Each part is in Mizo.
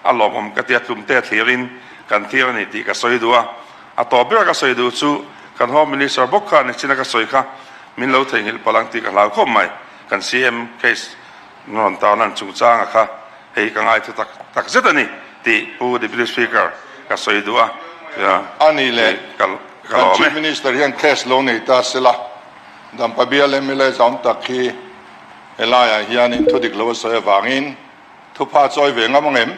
a lawmawm ka ti a, tlumte a thlirin kan thlir a ni tih ka sawi duh a. A tawp ber ka sawi duh chu kan Home Minister bawk kha nichina ka sawi kha min lo theihnghilh palh ang tih ka hlau khawp mai. Kan CM case rawn tarlan chungchanga kha hei ka ngaithla tak tak zet a ni tih Pu Deputy Speaker ka sawi duh a. A nih leh Ka kan lawm Chief e. Minister hian case lo nei ta sela, Dampa bial mla zawm tak hi helaiah hianin thudik lo a sawi avangin thupha chawi ve ngam ang em?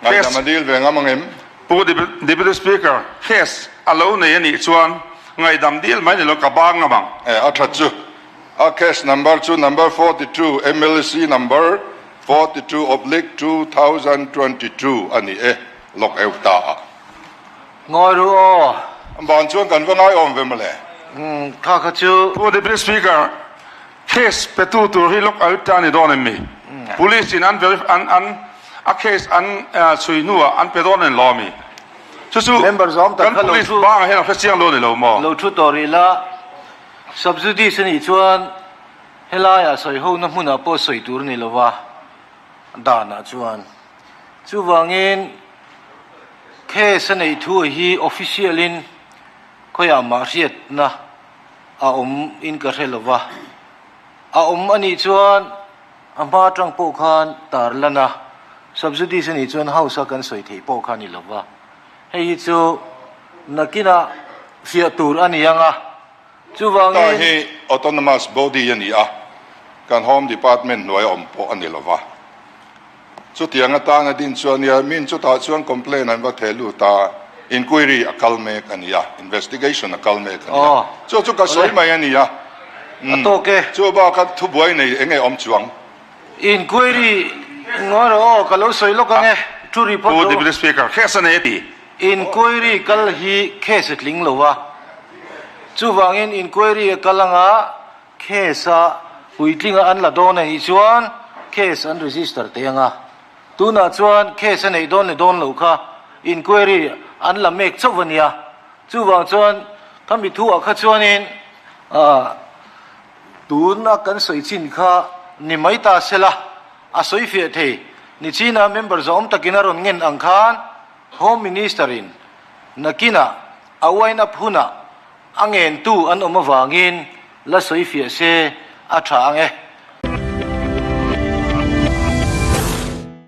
Ngaihdam a dil ve ngam ang em? Pu Deputy Speaker, case a lo nei a nih chuan ngaihdam dil mai ni lo ka bang ngam ang. E, a that chu. A case number chu number 42, MLC number 42 oblique 2022 a ni e, lawk eu ta a. Ngawi ru aw. Ban chuan kan va ngaiawm ve mawle. Umm, kha kha chu. Pu Deputy Speaker, Case petu tur hi lawk al ta ni dawn em mi? Police in an verif an an a case an chhui hnuah an pe dawn en lo ami? Chu chu Member zawng tak kan kha lo police thu bangah hian a hre chiang lo ni lo maw? Lo thu tawh rih la, subjudice a nih chuan helaiah sawi hona hmunah pawh sawi tur a ni lo va, danah chuan. Chuvangin case a neih thu hi official in khawiah mah hriatna a awm in ka hre lo va, a awm a nih chuan a hma atang pawh khan tar lan a, subsidies a nih chuan house a kan sawi theih pawh kha a ni lo va, hei hi chu nakinah fiah tur a ni ang a, chuvangin. Ta hi autonomous body a ni a, kan home department hnuai a awm pawh a ni lo va, Chutiang atana din chuan nia min chutah chuan complaint an va theh lut a, inquiry a kal mek a nia, investigation a kal mek a nia. Chu chu ka sawi mai a nia. A tawk e. Chu baka thubuai nei eng nge awm chuang? Inquiry ngawi rawh aw, ka lo sawi lawk ang e, thu report Pu lo. Deputy Speaker, case a nei a ti. Inquiry kal hi case a tling lo a, chuvangin inquiry a kal anga Case a puitlinga an la dawn a nih chuan case an register teh ang a, tunah chuan case a neih dawn leh dawn loh kha inquiry an la mek chauh a nia. Chuvang chuan khami thuah kha chuanin tuna kan sawi chin kha ni mai ta sela a sawi fiah thei. Nichina member zawm takin a rawn ngen ang khan Home Minister in nakinah a wind up hunah A ngentu an awm avangin la sawi fiah se a tha ang e.